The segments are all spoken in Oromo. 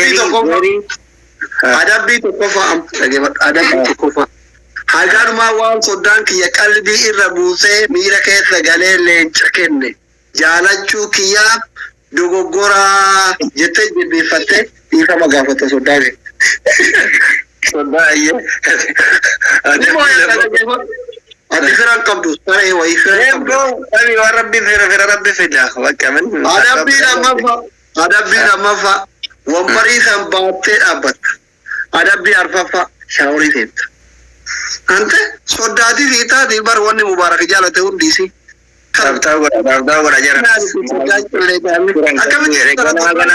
Adabbii tokkoffaa. Very. Adabbii tokkoffaa amma dhaggeeffadhu. Adabbii tokkoffaa. Haganumaa waan soddaan kiyya qalbii irra buusee miira keessa galee leenca kenne. Jaalachuu kiyyaaf dogoggoraa jettee jilbeeffattee dhiifama gaafatta soddaa kee. Soddaa ayyee. Ni moo'ee dhaggeeffadhu. Ati fira hin qabdu, saree wayii fira hin qabdu. Ani waan Rabbi fira fira Rabbi fida. Bakka min. Adabbii lammaffaa. Adabbii lammaffaa. Wambarii san baattee dhaabbatta. Adabbii arfaffaa, showerii seenta. Ante soddaatii fi taati bar wanni Mubaarak jaalate hundi isii. Tap tap godha, tap tap godha jara. Akkamitti Gana gana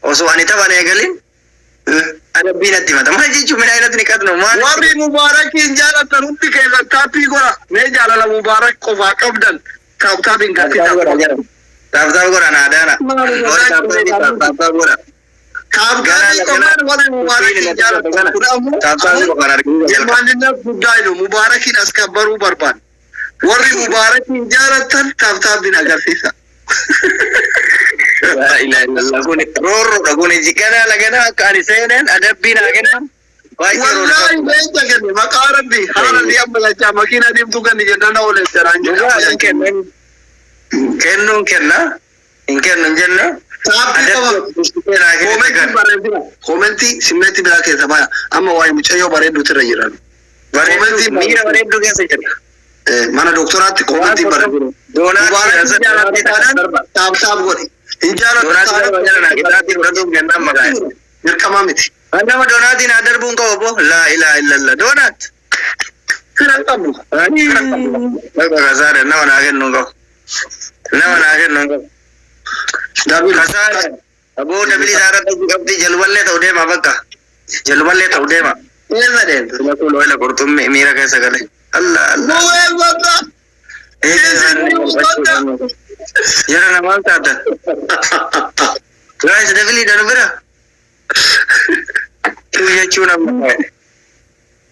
osoo ani taphan eegalin adabbii natti himata. Maal jechuun midhaan irratti ni qatnu maal? Warri Mubaarakiin jaalatan hundi keessan taappii godha. Mee jaalala Mubaarak qofaa qabdan tap tapiin Tap tap godha jara. Tap tap godha naadaana. Warri tap tap tap tap godha. Tap tapii qofaan warri Mubaarakiin jaalatan kun ammoo Tap tapii qofaan arginu jalqaba. Hirmaannina guddaa jiru Mubaarakiin as kabbaruu barbaada. Warri Mubaarakiin jaalatan tap tapiin agarsiisa. Laa ilaaha illallah, kun roorroodha, kun ganaa laganaa akka ani seeneen adabbii naa kennan. Baay'ee Wallaahi roorroodha. leenca kenne maqaa Rabbi haala ni ammalachaa makiina diimtuu kenni jennaan oolee jedhaan. Dhugaa hin kennan. Kennuun kenna. Hin kennu hin jenne. Taappii qaba. Adabbii naa kenne Commentii kan. bareedina. Commentii simmeetti biraa keessa baya. Amma waa'ee mucayyoo bareedduutu irra jiran. Bareedduu, miira bareedduu keessa jira. Mana doktoraatti commentii bareedina. Doonaatii Mubaarakiin jaalatu taanaan tap tap godhi. Hin jaalatu Doonaatii darba jala naa qixaatii fudhatuuf jennaan maqaa isa. Dirqama miti. Nama doonaatiin haa darbuun qabu obbo. Laa ilaaha illallah. Doonaat. Fira hin qabnu. Fira hin qabnu. Bakka kasaara nama naa kennuu qabu. Nama naa kennuu qabu. Double. Kasaara. Aboo double isaa irratti hojii qabdi, jalumallee ta'u deema bakka. Jalumallee ta'u deema. Eessa deemta? Kun oola qurxummii miira keessa gale. Allah Allah. Bu'ee bakka. Jara namaan taatan. Guys, double dhanu bira. Tuu jechuun amma.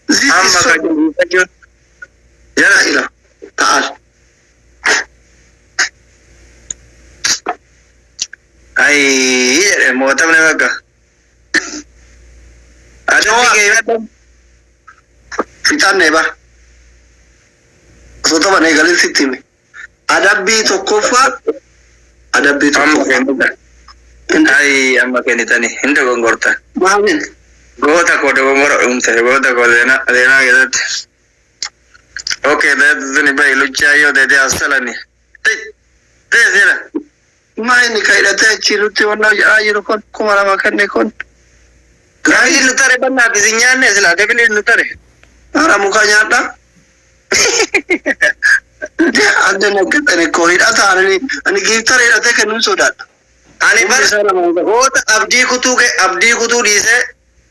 This is Amma so kan jechuun. Jara ila. Ta'al. Ay, jedhe mootamne bakka. Adabbii kee himatan. Fixanne bar. Osoo taphan eegalin sitti hime. Adabbii tokkoffaa. Adabbii Amma tokkoffaa. kennitan. Ay, amma kennitani hin dogongortan. Maaliin? Goota koo dogongora uumte, goota koo seenaa seenaa keessatti. Okay, deetini bahi luchaa yoo deetee assalani. Tee seera. Maa inni ka hidhatee achi nutti wannaa jedhaa jiru kun 2000 kenne kun. Double nu tare bannaati isin nyaanne silaa double nu tare. Hara muka nyaadha. Adda naggaxane koo hidhata ani giiftara hidhatee kennuun sodaadha. Ani bar goota abdii kutuu abdii kutuu dhiisee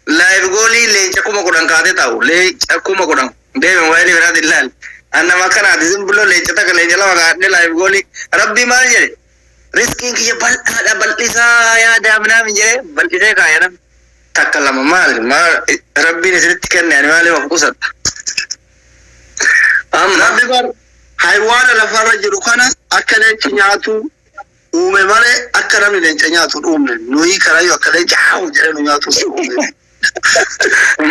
live goalii leenca 10,000 kaatee taa'u, leenca 10,000 deeme mobaayilii biraatiin ilaali. An nama akkanaati, simbuloo leenca takka, leenca lama kaadhee live goalii Rabbii maal jedhe, riskiin kiyya bal'aadha, bal'isaa yaada minaamin jedhee bal'isee kaaya. Nam takka lama maal maal Rabbiin isinitti kenne, ani maaliif of qusadha amma? Rabbi bar haywaana lafarra jiru kana akka leenci nyaatu uume malee akka namni leenca nyaatu hin uumne. Nuyi karayyuu akka leenca haawu jedhee nu nyaatu hin uumne.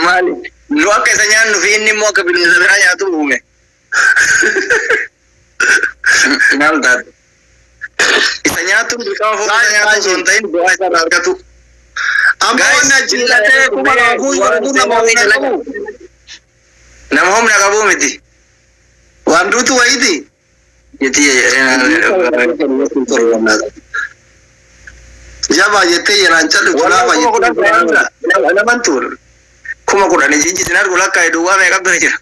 Maali, nu akka isa nyaannu fi inni immoo akka bineensa biraa nyaatu uume. Maal taate, isa nyaatuun dirqama foon isa nyaatu osoo hin ta'in bu'aa isa irraa argatu. Amma Guys, wanni achi hidhatee 2000 kuusu kun nama humna qabu. Nama humna qabu miti. Waan duutu wayiiti. Jetti. Jabaa jettee yeraan callitu laafa jettee. Naman tuur 10,000 ijji isin argu lakkaa'e duwwaa meeqa bira jira.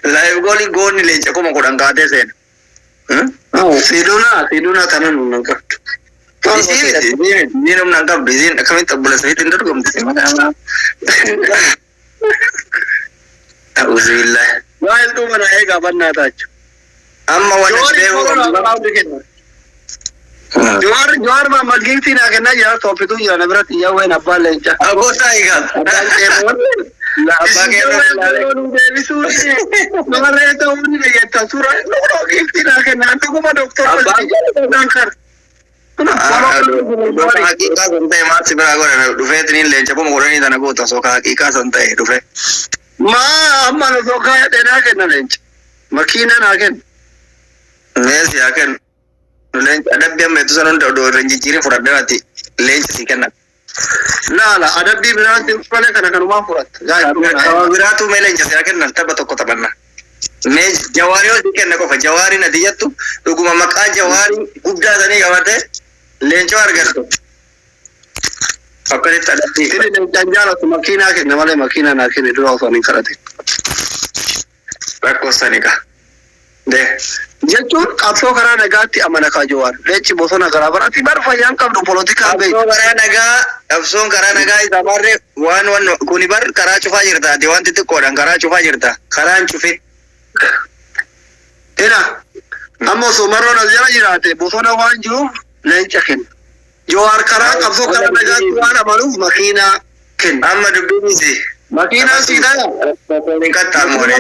Live goalii goonni leenca 10,000 kaatee seena. Siiduna siiduna tana nun hin qabdu. Isiin miti, isiin miti, isiin humna hin qabdu, isiin akkamitti obboleessa isiitti hin dorgomti. A'uuzubillah. Waa hedduu mana eegaa bannaa taachu. Amma waan Jowaar beekuu qabdu. kenna. Jawaar Jawaar Mahammad giiftii naa kennaa jira, tooppituu jira na biratti, yawween abbaan leenca. Abbootaa eegaa. Abbaan qeerroo. Abbaa Isin kee irra ilaalee. jawwee nu deebisuu namarree ta'uu ni dhageetta. Suuraa dhuguma giiftii naa kenna. An dhuguma doktora Abbaan kar. Goota haqiiqaa san ta'e maal si biraa godhan dhufeetiniin leenca 10,000 tana goota osoo ka haqiiqaa san ta'e dhufe. Maa amma osoo kaayadhe naa kenna leenca. Makiina naa kenna. Mee si haa kennu. Leenca adabbii amma jettu san hunda odoo irra hin jijjiirin fudhadhee ati leenca si kenna. Laala adabbii biraatti malee kana kanumaan fudhatta. Kama biraatu mee leenca si haa kennan tapha tokko taphanna. Mee jawaarii yoo si kenna qofa jawaariin ati jettu dhuguma maqaa jawaarii guddaa sanii qabate leencoo argattu. Akkasitti adabbii. Inni leencaan jaalatu makiinaa kenna malee makiinaa naa kenne dura osoo hin kadhatin. Rakkoo sani ka. De. Jechuun qabsoo karaa nagaatti amana kaa Jawaar. Leenci bosona garaa baraatti bar fayyaan qabdu polotikaa beektu. Qabsoo karaa nagaa, qabsoon karaa nagaa isa barre waan waan kuni bar karaa cufaa jirta ati wanti xiqqoodhaan karaa cufaa jirta karaan cufin. Ina amma osoo marroon as jala jiraate bosona waan jiruuf leenca kenna. Jawaar karaa qabsoo karaa nagaatti waan amanuuf makiinaa kenna. Amma dubbiin isi. Makiinaan sii taya. Hin qaxxaamure.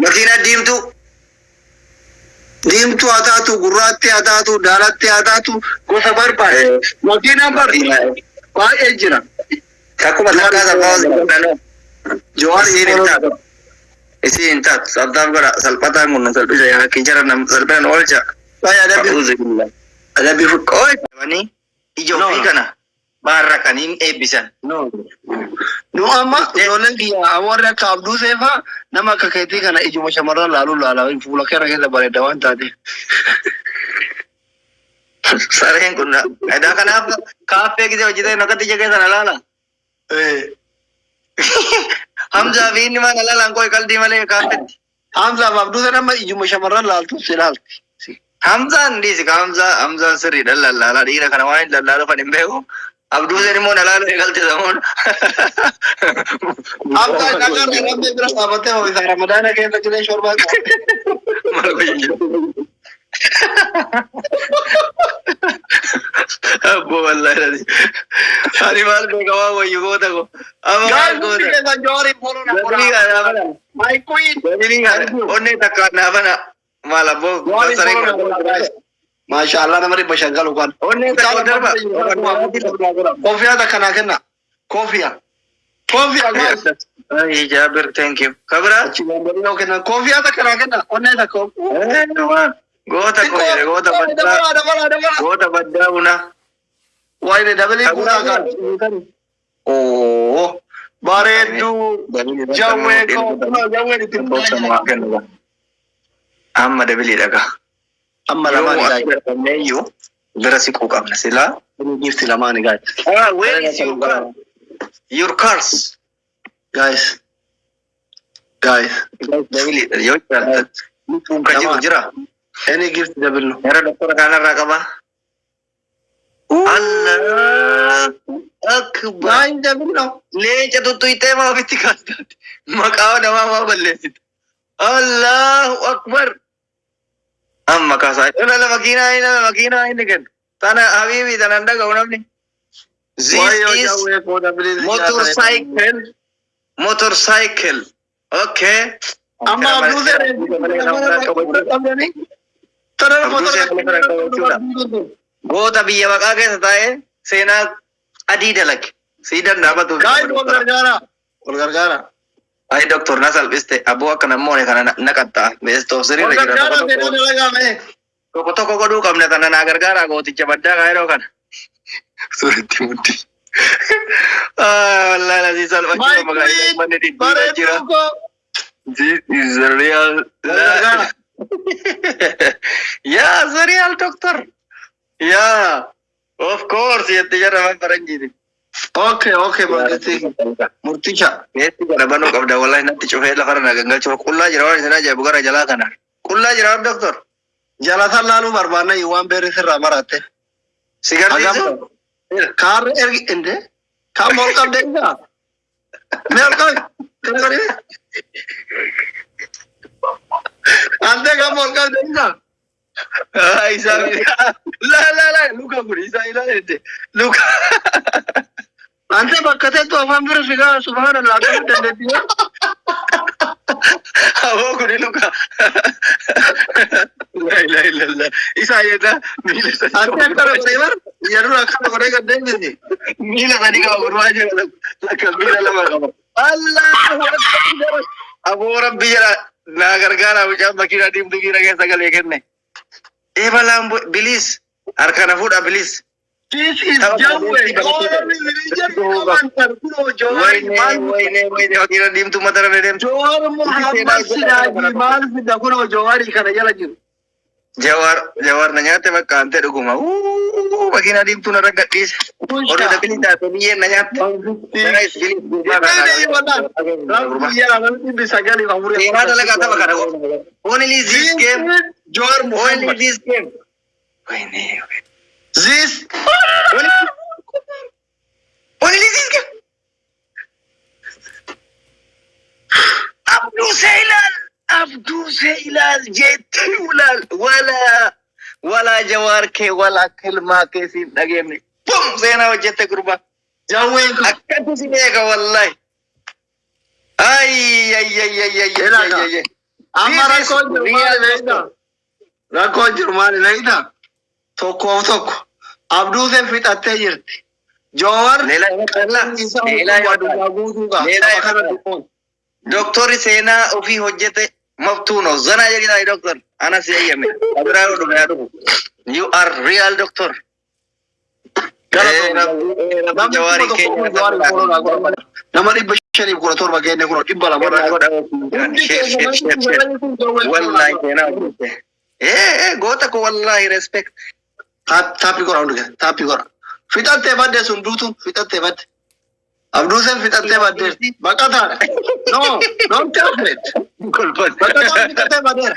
Makiinaa diimtuu. Diimtuu haa taatu, gurraatti haa taatu, daalatti haa taatu, gosa barbaade. Makiinaan bar baay'ee jira. Takkuma takkaa salphaa Jawaar Isiin hin taatu. Isiin hin taatu. Salphaaf godha. Salphataan kun nu salphisa yaa kijara nam salphina nu oolcha. Baay'ee adabbii A'uuzu billah. adabbii fudhu. Qoy. Ija ofii kana baarrakaniin eebbisan. Nu amma ijoolleen kiyya warri akka Abduu Seefaa nama akka keetii kana ijuma shamarran laaluu laala fuula keerra keessa bareeda waan taate. Sareen kun edaa kanaaf kaaffee gisee hojjetan akkatti ija keessa na laala. Hamzaa fi inni maal laalaan qoy qaldii malee kaaffetti. Hamzaaf Abduu sana amma ijuma shamarran laaltu si laalti. Hamzaan dhiisi ka Hamzaa Hamzaan sirriidha lallaalaa dhiira kana waan hin lallaalu kan hin beeku. Abduu Seen immoo na laaluu eegalte samuun. Hamzaan dhagaa rabbi bira dhaabattee ho'isa Ramadaana keessa jiree shorbaa qaba. Maal gochuun jiru? Abbo wallahi lati. Ani maal beeka waan wayyu goota ko. Amma maal Guys, hundi goota? keessan Jawaariin follow na Galii godhaa. kana bana. My queen. Galii kana onnee takka naa bana. Maal abbo Jawaariin saree follow na godhaa guys. Maasha Allah nama 500 galu kan. Onnee takka darba. Kofiyaa takka naa kenna. Kofiyaa. Kofiyaa guys. Ay Jaabir, thank you. Kabira? Achi gambarii yoo kennan kofiyaa takka naa kenna. Onnee takka. Goota koo jedhe goota baddaa Dabala dabala dabala. goota baddaa buna. Wayne dabalii kuusaa kan. Oo. Bareedduu. Jawwee koo. Jawween itti mudaa. Amma dabilii dhagaa. Amma lamaan guys. Iyyuu bira siquu qabna silaa. Gifti lamaani guys. Ah, where is your car? Your cars. Guys. Guys. Dabilii yoo jaallattu. Lubbuun kan jiru jira. Any gift double no. Gara doktora kanarraa qaba. Allah akbar. Guys double no. Leenca tuttuqxee maa ofitti kaastaati. Maqaa namaa maa balleessite. Allahu akbar. Amma kaasaa. Ilala makiinaa ilala makiinaa inni kennu. Tana habiibi tanan dhaga'u namni. This Wayyoo is jawwee koo double motorcycle. Motorcycle. Okay. Amma Abduu Seen Abduu Seen Goota biyya baqaa keessa taa'ee seenaa adii dalage. Sii danda'amatu. Guys wal gargaara. Wal gargaara. Ay doktor na salphiste aboo akka namoonni kana na qaxxaa. Best of three Wal irra jira. gargaara Tokko seenaa tokko dalagaa mee. tokko tokko godhuu qabna kana naa gargaaraa gooticha baddaa kaayiroo kana. Sirriitti muddi. Ah, wallahi lazii salphachuu My qaba guys. queen Manni dhidhiiraa jira. bareedduu koo. This is the real. Wal gargaara. Yeah, the real doctor. Yeah, of course jette jarra waan faranjiiti. Okay mangisti murticha. Meessi kana banuu qabda wallahi natti cufee lafarra na gangalchuu qullaa jira waan isin ajaa'ibu gara jalaa kana. Qullaa jira waan doktor. Jala san laaluu barbaanna waan beerri sirraa maratte. Si garsiisu? Kaarri ergi inde kaan ol qabde isaa. Mee ol qabi. Kana godhi. Antee kaan ol qabde isaa. Ah, isaa la la la luka kun isaa ilaala jette luka. Ante bakka teettu afaan bira figaa, subhaanallah, akkamitti dandeettii? Aboo kuni luka. La ilaha illallah. Isaa jedha miila sadi Ante akkana godhee bar yeroo akkana godhee gad deebisi. Miila sadi qaba gurbaa jira, lakka miila lama qaba. Allahu akbar. Aboo rabbi jedha naa gargaara, mucaan makiinaa diimtuu miira keessa galee kenne. Eebalaan bilis harka na fuudha bilis. This is Jawwe. Wayne wayne wayne, makiinaa diimtuu mata irra deemtu. Jawar Muhammad Siraji maal fida? Kunoo Jawari kana jala jiru. Jawar Jawar na nyaate bakka ante dhuguma. Makiinaa diimtuu narra gadhiise. Oduu dabilii taate biyyeen na nyaatte. Guys, bilis gurbaa kana. Seenaa dalagaa tapha kana. Only this game. Jawar Only Muhammad. this game. Wayne. This Only this game. Abduu Seelaal. Abduu Seelaal jettee ulaal. Wala wala Jawaar kee wala kilmaa kee siif dhageenye. Bum, seenaa hojjette gurbaa. Jawween kun. Akkatti si beeka wallahi. Ay ay ay ay ay ay ay ay. Amma This is rakkoon jiru maali real. beektaa? Rakkoon jiru maali beektaa? Tokkoof tokko. Abduuseen fixattee jirti. Jawar Leela isa Leela addunyaa guutuu qaba. Leela Saba kana du'oon. Doktorri seenaa ofii hojjete maftuu no. Zanaa jedhina doktor. Ana si eeyyame. Abiraa yoo dhume haa dhufu. You are real doctor. Namni Jawaarii 1000 keenya Jawaarii follow naa godha. Nama 517 geenne, kunoo 200 irraa. Hundi Share, share, share, share. keessa. Wallahi seenaa hojjete. Eh eh, goota ko, wallahi respect. Tap godha, hundi keessa tap godha. Fixattee badde sun duutu fixattee badde. Abduuseen fixattee baddeerti. Baqataadha. No, don't afraid. Kolfan. Baqataan fixattee baddeera.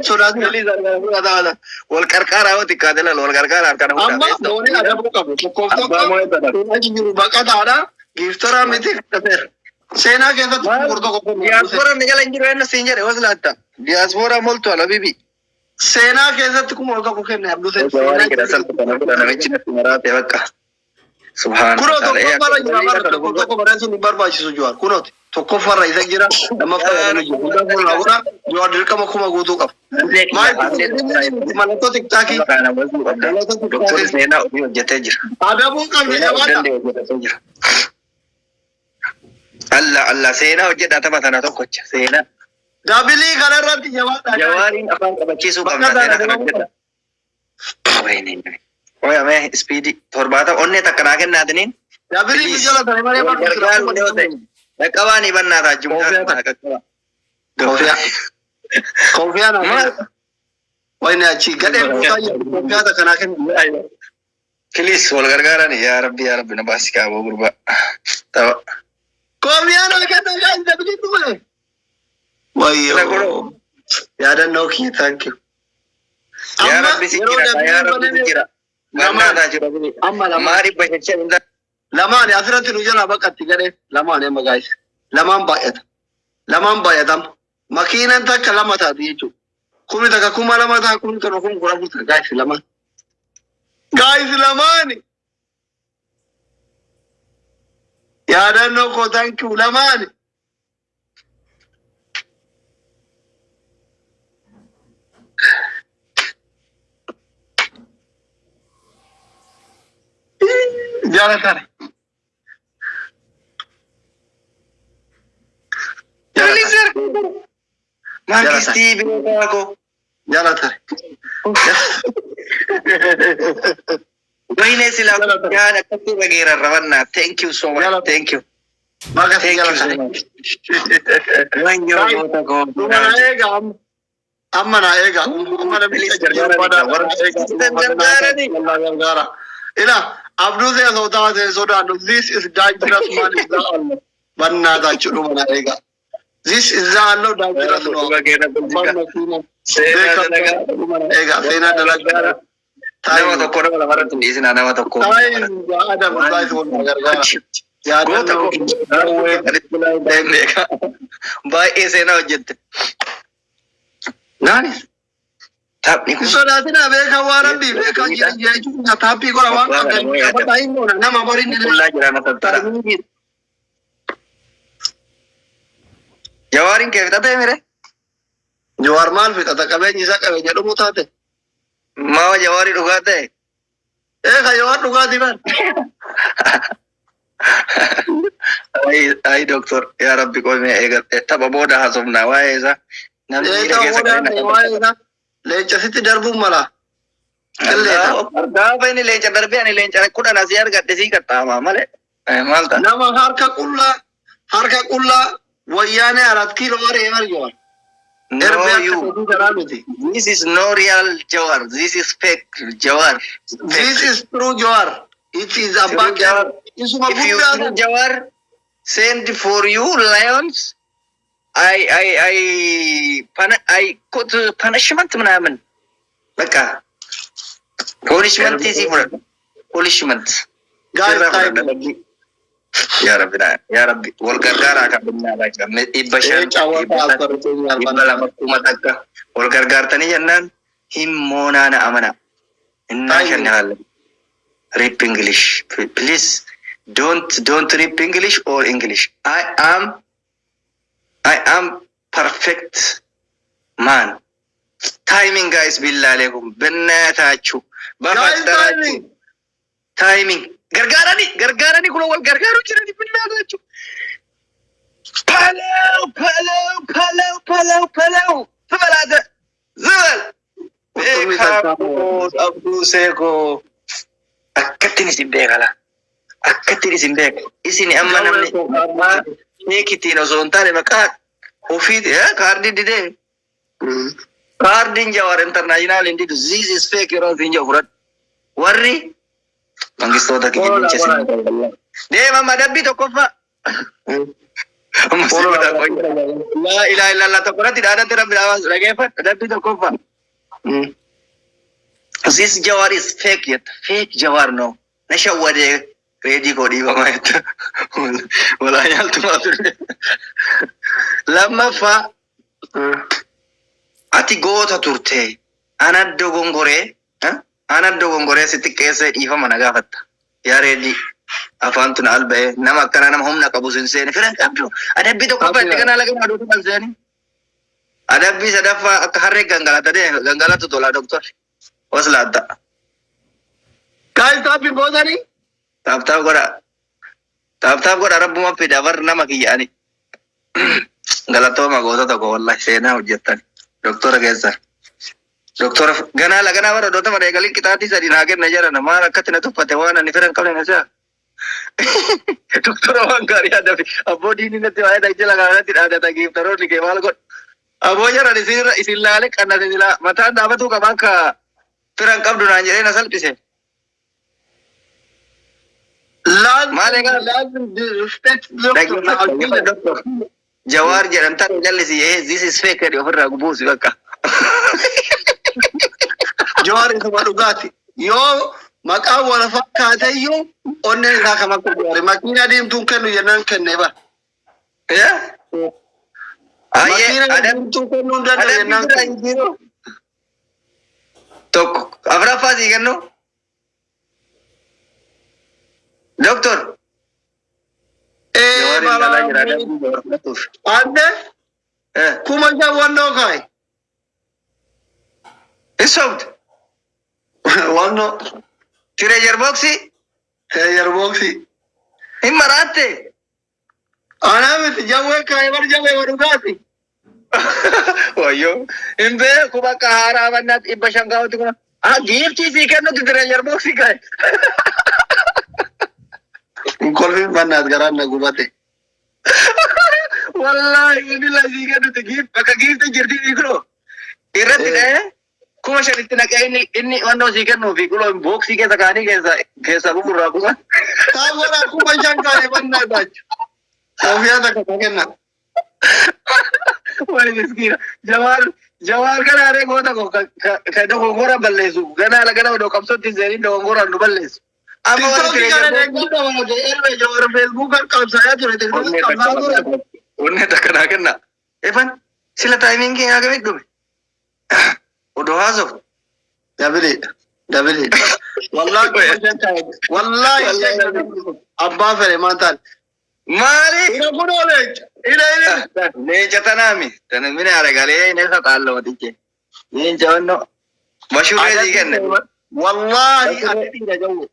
Sodaatina. Wal qarqaaraa yoo xiqqaate laal, wal qarqaaraa harkaan Amma moonee adabuu qabu. Tokkoof tokko Abbaa moo'ee badha. achi jiru baqataadha. Giiftaraa miti, fixateera. Seenaa keessatti 1000. Diyaaspoora ni jala hin jiru enna siin jedhe waslaatta. Diyaaspoora moltu ala bibi. Seenaa keessatti 1000 kenne Abduuseen. Jawaarii kira salphata na namichi natti maraate bakka. Subhaana. Kunoo tokkoffaarra jira bara, tokko tokko barreessuun hin barbaachisu Jawaar. Kunooti tokkoffaarra isa jira, lammaffaa irra jira. Hundaa kun lawura Jawaar dirqama 1000 guutuu qaba. Maal mallattoo TikTokii? Doktorri seenaa ofii hojjetee jira. Adabuu qabna, Seenaa of jabaadha. danda'e hojjetee jira. Allah Allah, seenaa hojjedhaa tapha tana tokkocha seenaa. Dabilii kanarratti jabaadha. Jawaariin afaan qabachiisuu qabna, seenaa kana hojjedha. Wayne. Ooyame speedii 70 onnee takka naa kennaatiniin. Dabilii nu jala tare malee. Wal gargaaru yoo ta'e. Dhaqqabaa ni bannaa taajjumtaa Koofiyaa kana qaqqabaa. Koofiyaa. Koofiyaa naa Maal? kenna. Wayne achi gadheen guutaa jiru koofiyaa takka naa kenna. Please wal gargaarani, yaa rabbi, yaa rabbi na baasi kaaboo gurbaa. Tapha. Koofiyaa naa kenna guys, dabilii dhufe. Wayyoo. Yaadannoo kiyya, thank you. Yaa Amma rabbi si yeroo jira, yaa dabiliin rabbi si baname jira. Lamaan. Bannaa taajjira. Amma lamaan. Maa 500 hin Lamaan asirratti nu jalaa baqatti gadhee lamaan. Amma guys, lamaan baay'ata, lamaan baay'atama. Makiinan takka lama taati jechuudha. 1000 2000 ta'a, 10,000 14,000 ta'a. Guys, lamaan, guys, lamaan. Yaadannoo koo, thank you, lamaan. Jaalatare. Please. Mangistii beekaa koo. Jaalatare. Wayne silaa yaada akkatti irra geerarra. Thank you so much. Thank you. Baga Thank you so jaalatare. much. Wayyoo goota koo. Dhuma na eega amma. Amma na eega. Amma namni Please gargaarani. Warra gargaarani. Gargaara. Ila Abduu see sodaa see sodaannu. This is dangerous man is Allah. Bannaa dhuma na eega. This is Allah dangerous no. Seenaa dalagaa. Dhuma na eega. Seenaa dalagaa. Nama tokko nama lamarratti hin dhiisinaa, nama tokko. Adam guys, wal gargaara. Goota koo. Baay'ee seenaa hojjette. Naanis. Taphni kun Sodaatina beekaa waan rabbii beekaa jiran jechuun taappii godha waan qabdan qabataa hin goona nama boriin illee. Qullaa jira na tattara. Jawaariin kee fixatee mire? Jawaar maal fixata? Qabeenyi isaa qabeenya dhumuu taate. Maa jawaarii dhugaa ta'e? Eega Jawaar dhugaatii bar. Ayi doktor, yaa rabbi qoomee eega tapha booda haasofnaa waa'ee isaa. Namni miira Eega keessa booda galee na waa'ee isaa leenca sitti darbuun mala. Qilleeta. Gaafa inni leenca darbee ani leenca 10 asii argadhe sii qaxxaamaa malee. Maal ta'a? Nama harka qullaa wayyaanee arat kiiloo waree bar Jawaar. No Erbee akka you. keetii garaa miti. This is no real Jawar. This is fake Jawar. This is true Jawar. It is abbaa True Jawar. Isuma If you guddaa true Jawar, send for you lions. I put punishment ምናምን በቃ punishment si fudhadha. Punishment. Guys, Sirraa time. fudhadha. Yaa Rabbi yaa Rabbi wal gargaaraa kan 500, 200, 1000 wal gargaartanii jennaan hin moonaana amana. Innaa Timing. shan rip English. Please don't rip English or English. I am perfect man. Timing, guys, billah alaikum. በእናታችሁ Guys, በፈጠራችሁ timing. Timing gargaarani gargaarani kun wal gargaaru jirani በእናታችሁ ፐለው ፐለው ፐለው ፐለው ፐለው ትበላተ ዝበል beekaa abduu seekoo akkattiin isin beekala akkattiin isin beeka isin amma namni beekitiin osoo hin taane maqaa ofii kaardii didee kaardiin Jawar International hin didu. This is fake yeroo isin jedhu fudhadhu warri mangistoota kijibbicha isin deema madabbii tokkoffaa amma si godha qoyya laa ilaaha illallah tokko irratti dhaadatti rabbi dhaabas dhageeffadhu adabbii tokkoffaa. This Jawar is fake yet. Fake Jawar no. Na shawwadee reedii koo dhiifamaa jetta. Walaa nyaaltumaa ture. Lammaffaa, ati goota turte. Ana dogongoree ana dogongoree sitti qeessee dhiifama na gaafatta. Yaa reedii afaan tun alba'ee nama akkana nama humna qabu sin seene firan qabdu. Adabbii tokkoffaa itti kanaa laga aduutu kan seeni. Adabbii sadaffaa akka harree gangalata dee gangalatu tola doktor. Waslaatta. Guys, taapii gootanii? Tap tap godha. Tap tap godha rabbuma fida bar nama kiyya ani. Galatooma goota tokko wallahi seenaa hojjettan. Doktora keessan. Doktora ganaa laganaa bara doota mana eegalin qixaatii sadi naa kenna jedhan maal akkatti na tuffate waan ani fira hin qabne na si'a. Doktora waan gaarii adabi abboo diinni natti waa'ee dhajjala kanatti dhaadata giiftaroonni kee maal godhu. Aboo jedhan isin isin laale qannate silaa mataan dhaabatuu qaba akka fira hin qabdu naan jedhee na salphise. Maal egaa? Laazim respect doctor. Jawaar jedhan tan jallisi this is fake jedhi ofirraa gubuusi bakka. Jawaar isuma dhugaati. Yoo maqaan wal fakkaateyyuu onneen isaa kam akka Jawaari. Makiinaa diimtuun kennu jennaan kenne bara. Yaa? Ayyee Makiinaa adam diimtuu kennuu hin danda'u adabbii jennaan bira kenne. hin jiru. Tokko afuraffaa sii kennu. Doktor. Ee Jawaar ilaalaa jira adabbii Jawaar fudhatuuf. Ande 5,000 wannoo kaa'i. Hin sobdu. Wannoo. Treasure boxii Treasure boxii. Hin maraatte. Anaa miti jawwee kaa'i bar jawwee wa dhugaati. Wayyoo. Hin beeku bakka haaraa bannaatti 500 kaa'utti kuna. Ah, giiftii sii kennutti treasure boxii kaa'i. Hin kolfin bannaat garaan na gubate. Wallaahi billahi sii kennutti giif bakka giiftii jirti kunoo. Irratti dha'ee 5,000tti naqee inni wannoo sii kennuu fi kunoo boxii keessa kaanii keessa gugurraa kuma. Taawwara 5,000 kaa'i bannaa taachu. Soofiyaa takka ta kenna. Wai miskiina. Jawaar Jawaar kana haree goota koo ka dogongora balleessu. Ganaa la gana odoo qabsootti hin seeniin dogongoraan nu balleessu. Amma warri TikTokii kana treasure deeggaruu dabalate erbe Jawaar Facebookan qabsaa'aa ture TikTokii qabsaa'aa ture. Onnee takka naa kenna. Ifan sila timingii haa gamit dhume. Odoo haasoftu. Double double. Wallaahi 5,000 kaa'e. Wallaahi abbaa fedhe maal taane. Maali? Ina kunoo leenca. Ina ina. Leenca tanaami. Tana mina aragalee inni saxaalloo matiche. Leenca wannoo. Bashurree sii kenne. Wallaahi ati dhiira jawwee.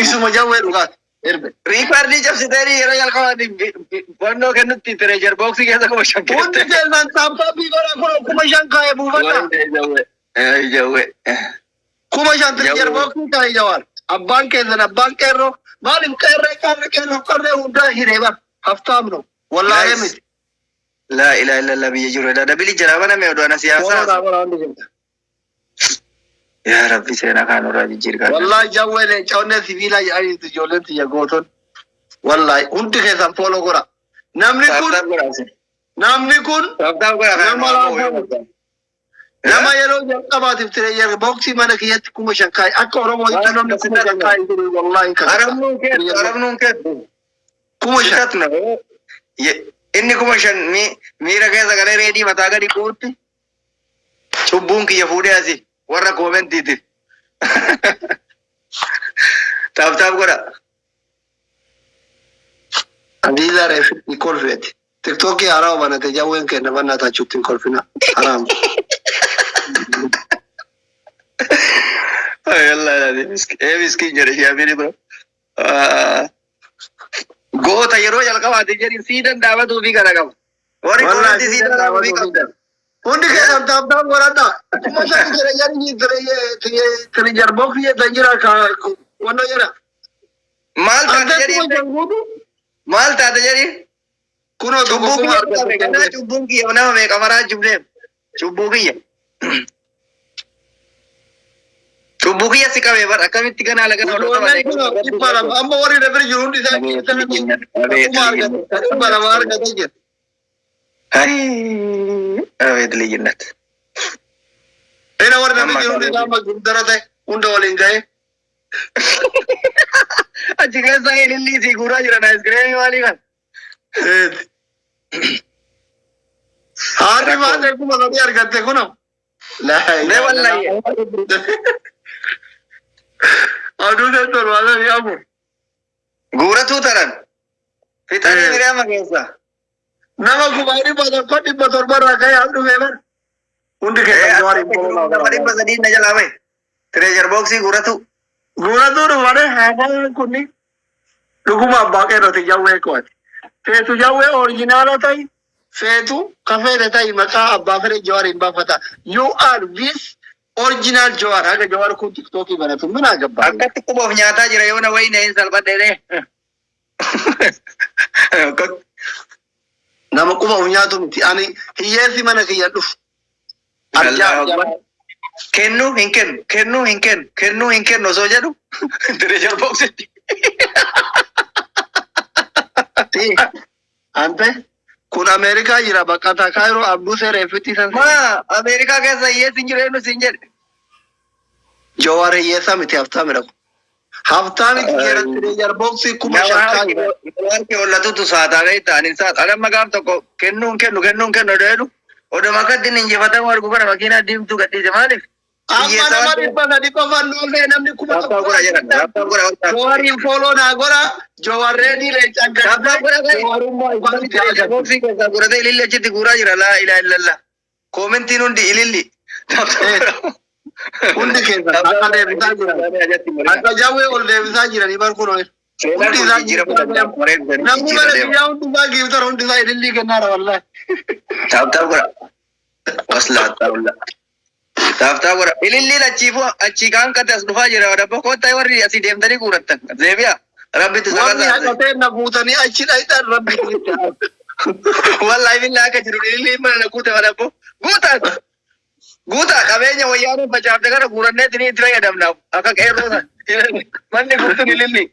Isuma jawwee dhugaati. Erbe. Riikaardii cabsiteerii yeroo jalqabaati wannoo kennutti treasure boxii keessa 5,000 Hundi kette. keessan tap tapii godha kunoo 5,000 kaa'e buufadha. Jawwee. Jawwee. 5,000 treasure Jawwee. boxii kaa'e Jawaar. Abbaan keessan abbaan qeerroo maaliif qeerree qarree qeerroo qarree hundaa hiree bar haftaamno. Wallaahi Nice. miti. Laa ilaaha illallah biyya jiru. Double jira baname oduu ana siyaasaa. Follow naa godha hundi keessan. Yaa Rabbi seenaa kaan irraa jijjiirgaa. Wallahi jawwee leenca onnee sibiilaa jedhanii ijoolleen tiyya gooton. Wallahi hundi keessan follow godha. Namni kun Tap tap godhaa. namni kun Tap tap godhaa. nama laafamu. Nama yeroo jalqabaatiif treasure boxii mana kiyyatti 5,000 kaa'e. Akka Oromootti namni 5,000 kaa'e jiru wallahi kan. Arabnuun keessa. Arabnuun keessa. 5,000. Sitatna. Inni 5,000 miira keessa galee reedii mataa gadi quutti. Cubbuun kiyya fuudhee asii warra commentiitiif. Tap tap godha. Aziizaa reefitti kolfeeti. Tiktookii haaraa banate jawween kenna bannaa taachuutti hin kolfina. Haraam. Ee miskiin jedhe shaafii bira. Goota yeroo jalqabaati jedhi sii danda'amatuu fi kana qaba. Warri Wallaahi commentii sii sii danda'amatuu fi danda'amatuu qaba. Hundi keessan tap tap godhadha. 5,000 treasure boxii jettan jira ka wanna jedha. Maal taate Ante jedhi? 5,000 guutu. Maal taate jedhi? Kunoo tokko Cubbuu kuma kiyya qabe argate. ganaa cubbuun kiyya nama meeqa maraa jibneef. Cubbuu kiyya. Cubbuu kiyya si qabe bar akkamitti ganaa laga Ijoolleen kun 200 amma warri na bira jiru hundi isaa kuma argate 200 argate jira. Abeet liyyinat. Ina warri na bira Amma jiru hundi isaa amma gundara ta'e hunda waliin ga'e. Achi keessa ilillii sii guuraa jiran aayiskiriimii maalii kan? Haati baatee 3,000 argatte kunoo. Mee wallahi. Aduu 74. Guuratuu taran. Fixanii miriama keessa. Nama 1,107 irraa ka'ee as dhufee bar. Hundi keessan Jawaariin follow naa Nama godhaa. 300 na jalaa bahe. Treasure boxii guuratu. Guuratuu dhufane haasaan kunni dhuguma abbaa qeerrooti jawwee kooti. Feetu jawwee original ta'i feetu ka feete ta'i maqaa abbaa fedhe Jawaariin baafata. You are this original Jawaar haga Jawaar kun tiktookii banatu minaa gabbaa. Akkatti quba of nyaataa jira yoo na wayii na hin salphadhee. Nama quba of nyaatu miti. Ani hiyyeessi mana kiyya dhufu. Arjaa Allahu Akbar. Kennuu hin kennu, kennuu hin kennu, kennuu hin kennu osoo jedhu treasure boxitti. Si. Ante kun Ameerikaa jira baqataa Kaayiroo Abduu Seeree fitti san. Maa Ameerikaa keessa hiyyeessi hin jiru eenyu siin jedhe. Jawaar hiyyeessaa miti haftaamidha kun. Haftaamiti jira treasure boxii 5,000 Nama kaayira. harki hollatutu saataa beektaa ani saata. Ani amma gaaf tokko kennuu hin kennu kennuu hin kennu odoo jedhu odoo akkatti inni injifatamu argu kana makiinaa diimtuu gadhiise maaliif? Amma Hiyyeessa nama waan ta'eef. 300 qofaan dhoofee namni kuma Tap tap tokko godha jedhan. Tap tap godha. Jawaariin follow naa godha. Jawaar reedii leencaan Tap tap godha gahi. Jawaarummaa Wanti isaanitti agarsiisa. boxii keessaa godhatee ililli achitti guuraa jira laa ilaaha illallah. Commentiin hundi ililli. Tap tap godha. Hundi keessan akka deebisaa jiran. Akka jawwee ol deebisaa jiranii bar kun Seenaan hundi kun isaa jijjiiramuu danda'a. Wareegdanii namni jijjiirra mana deema. biyyaa hundi isaa giiftar hundi isaa ilillii kennaara wallahi. Tap tap godha. Waslaa ta'ulla. Tap tap godha. Ililliin achiifuu achii kaan qate as dhufaa jira. Dabbo koottaa warri asii deemtanii guurattan. Zeebiyaa. Rabbitti Warri sakasaase. haqatee na guutanii achi dhayxan rabbi isinitti haa. Wallahi billaa akka jiru ililliin mana na guute madabbo. Guutaa. Guutaa qabeenya wayyaanee facaafte kana guurannee itti itti fayyadamna. Akka qeerroo sana. Manni guutuun ililli.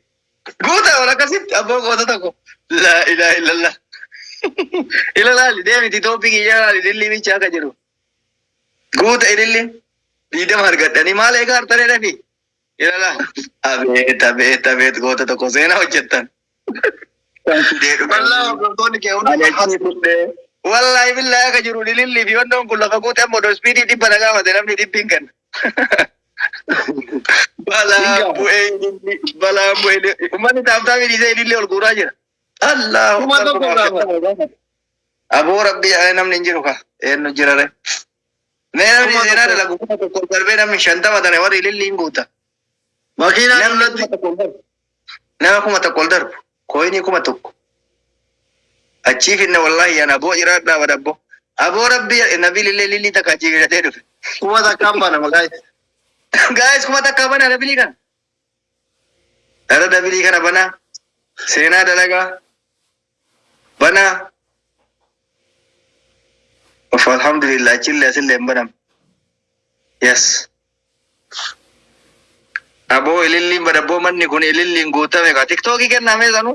Guutaa wal akkasitti abboo goota tokko. Laa ilaaha illallah. Ila laali deemiti tooppii kiyya laali ilillii bicha akka jiru. Guuta ililli 20 argadhanii maal eegaa hartaree dhafi. Ila laali. Abeet abeet abeet goota tokko seenaa hojjettan. Wallaahi hordoftoonni kee hundi Ani achii fudhee. Wallaahi billaahi akka jiru ilillii fi wantoon kun lafa guute, amma odoo ispiidii 100 na gaafate namni dhibbi hin kenna. Balaan bu'ee ililli, balaan bu'ee ililli. Uummanni tap tapii dhiisee ililli ol guuraa jira. Allahu 1000 gaafata. Aboo rabbii, namni hin jiru ka. Eenyu jira re? Mee namni Kuma seenaa tokko. dalagu 1000 darbee namni 50 tane warri ililli hin guuta. Makiinaa Namni dullatti. 1000 ol darbu. Nama 1000 ol darbu. Coinii 1000. Achii finna wallahi yan aboo jiraadhaa badabbo. Aboo rabbii, Nabil illee lillii takka achii fidatee dhufe. 1000n bana maqaa itti. Guys, 1000 bana nabilii kana. Dara dabilii kana banaa. Seenaa dalagaa. Banaa. Of alhamdulillah, achillee asillee hin banamne. Yes. Aboo ililliin badabboo, manni kun ililliin guutame ka. Tiktookii kenname sanu.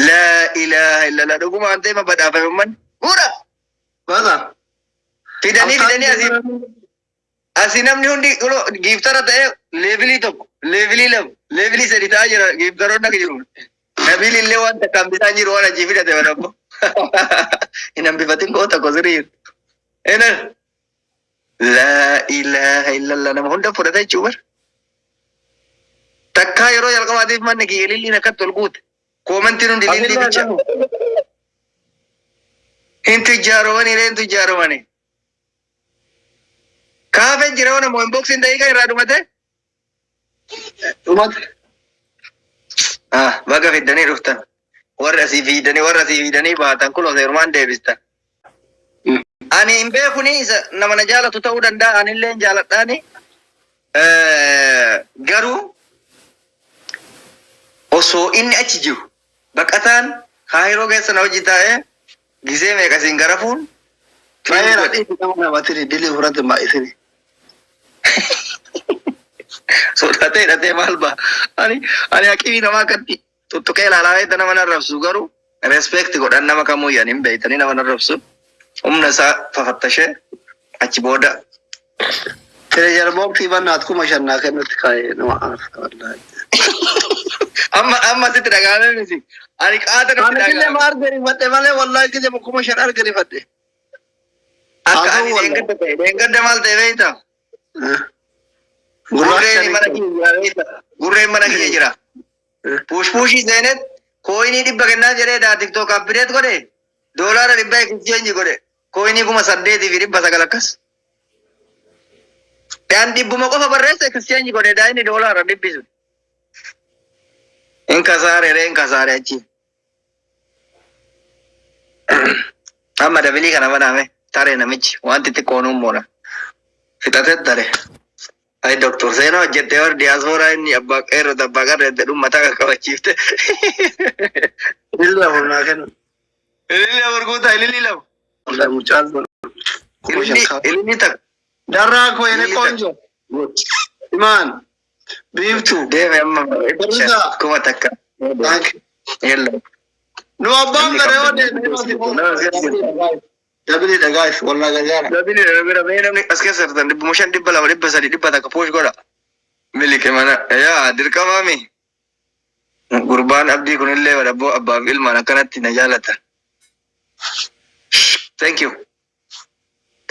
Laa ilaaha illallah, dhugumaan ta'e badhaafame ummanni. Guura! Bana. Fidanii fidanii asii namni hundi gifter ta'ee levelii 1, levelii 2, levelii 3 ta'aa jira gifteroonni akka jiru. Nabiil illee waan takka hambisaan jiru, waan ajii fidate badabbo. Hin hambifatin koo tokko sirrii jiru. Ena. Laa ilaaha illallah, nama hunda fudhata jechuu bar. Takkaa yeroo jalqabaatiif manni kiyya ililliin akkatti ol guute. Commentiin hundi ilillii bicha. Hin tujjaaromanii ree, hin tujjaaromanii. Kaafeen jira wana moo inboxiin daqiiqaa irraa dhumate? Dhumate. Ah, baga fiddanii dhuftan. Warri asii fiidanii, warra asii fiidanii baatan kun seerumaan deebistan. Ani hin beekuni, isa nama na jaalatu ta'uu danda'a, anillee hin jaaladhaani. Garuu osoo inni achi jiru baqataan Kaayiroo keessa na hojii taa'ee gisee meeqa isin garafuun Baay'ee dhiisi, nama namatini dilii fudhate baay'isini. Sodaatee hidhatee maal ba'a? Ani haqii namaa akkatti tuttuqee ilaalaa beekta, nama narrabsu garuu respect godhan, nama kamuu yan hin beektanii, nama narrabsu humna isaa fafattashee achi booda. Treasure boxii bannaat 5000 naa kennutti kaa'ee nama aarsa wallaahi. Amma sitti dhaga'amee miti. Ani qaata natti Ani illee dhaga'ame. ma arganifadhe malee, wallaahi gise 5000 arganifadhe. Akka ani Haasa'u wallaahi. dheengadda ta'e, dheengadda maal ta'e beektaa? Gurreen mana kiyya jira beektaa? Gurreen mana kiyya jira. Push pushii seenet coinii 100 kennaa jedhee daa TikTok update godhe, $100 exchange godhe, coinii 8900 akkas. Daan dhibbuma qofa barreessa exchange godhe, daa inni $100 sun. In kasaare ree, in kasaare achi. Amma dabilii kana baname taree namichi wanti xiqqoon uummoona. Fixatee tare. Ay doktor, seenaa hojjettee warri diyaaspooraa inni abbaa qeerroo abbaa qarreette dhumma mataa qaqqabachiifte. Ililli 4 naa kennu. Ililli 4 guutaa, ililli 2. Wallaahi mucaan kun 5000 Ililli kaa'u. Ililli takka. Darraa koo yene Ililli takka. ቆንጆ Imaan Biiftuu. Deeme amma Barrisaa. 1000. Thank you. Yalla. Nu abbaan Namni fedhe yoo qabdan. deeme dabiliidha guys, wallaa gargaara. Dabili bira mee namni as keessa jirtan 500, 200, 300, 100 push godha. Milike mana yaa dirqamaami. Gurbaan abdii kunillee badhabboo abbaaf ilmaan akkanatti na jaalatan. Thank you.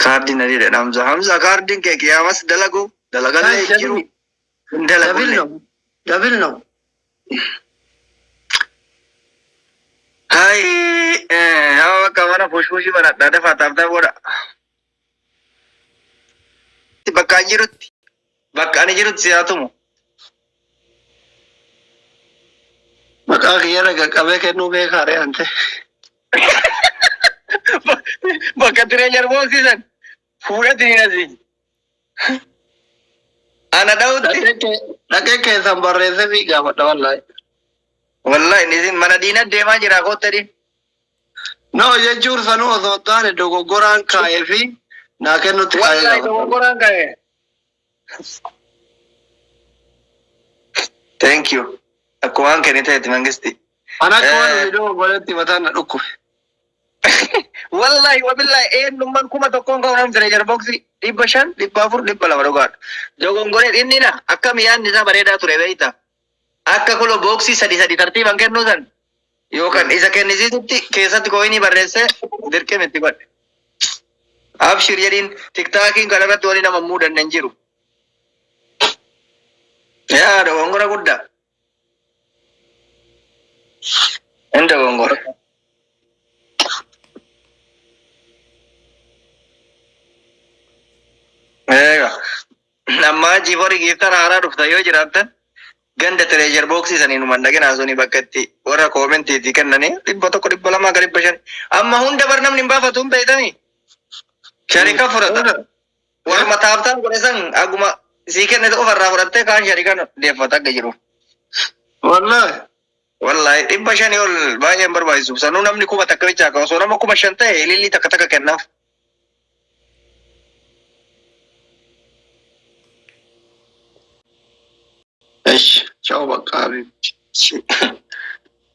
Kaardiin adiidha Hamza. Hamza, kaardiin kee qiyaamas dalagu dalagallee hin jiru. Hin Double dalagullee. ነው, double ነው. Hai, amma bakka mana push pushii banadhaa, dafaa tap tap godha. Bakka ani jirutti, bakka ani jirutti si haa tumu. Maqaa kiyyarra qaqqabee kennuu beekaa ree ante. Bakka treasure boxiisan fuudhatti ni nasi. Ana dha'utti. Dhaqee keessan barreessee fi gaafadha wallaahi. Wallahi inni isin mana diina deemaa jira koottadhi. No jechuun sanuu osoo hin taane dogoggoraan kaa'ee fi naa kennutti kaa'ee Wallahi gaafadha. Dogoggoraan ka'e. Thank you. Akkuma waan kenniteeti mangisti. Ana akka waan nuti dogoggoretti mataan na dhukkube. Wallahi wabillahi eenyummaan 1000n kan namni treasure boxii 500, 400, 200 dhugaadha. Dogongoree inni na akkam yaadni isaa bareedaa ture beekta. Akka kulo boxii sadi sadi tartiiban kennuu san. Yookaan isa kennisiisutti keessatti kooyinii barreessee dirqama itti godhe. Abshir jedhiin tiktaakiin kanarratti wali nama muudanne hin jiru. Yaa dogongora guddaa. Hin dogongora. Eega. Ammaa jiifori giiftar haaraa dhufta yoo jiraattan ganda treasure box sanii numan dhaqinaa suni bakka itti warra koomentiitti kennanii 100 200 gara 500 amma hunda bar namni hin baafatu hin beektanii sharika fudhata warma taaptaan godhe san aguma sii kennite ofarraa fudhattee kaan sharika deeffata akka jiru. Wallahi. Wallahi 500 ol baay'ee hin barbaachisu. Sanuu namni 1000 bichaa qaba. Osoo nama 5000 ta'e ilillii takka takka kennaaf. Esh, ciao bakka habibi.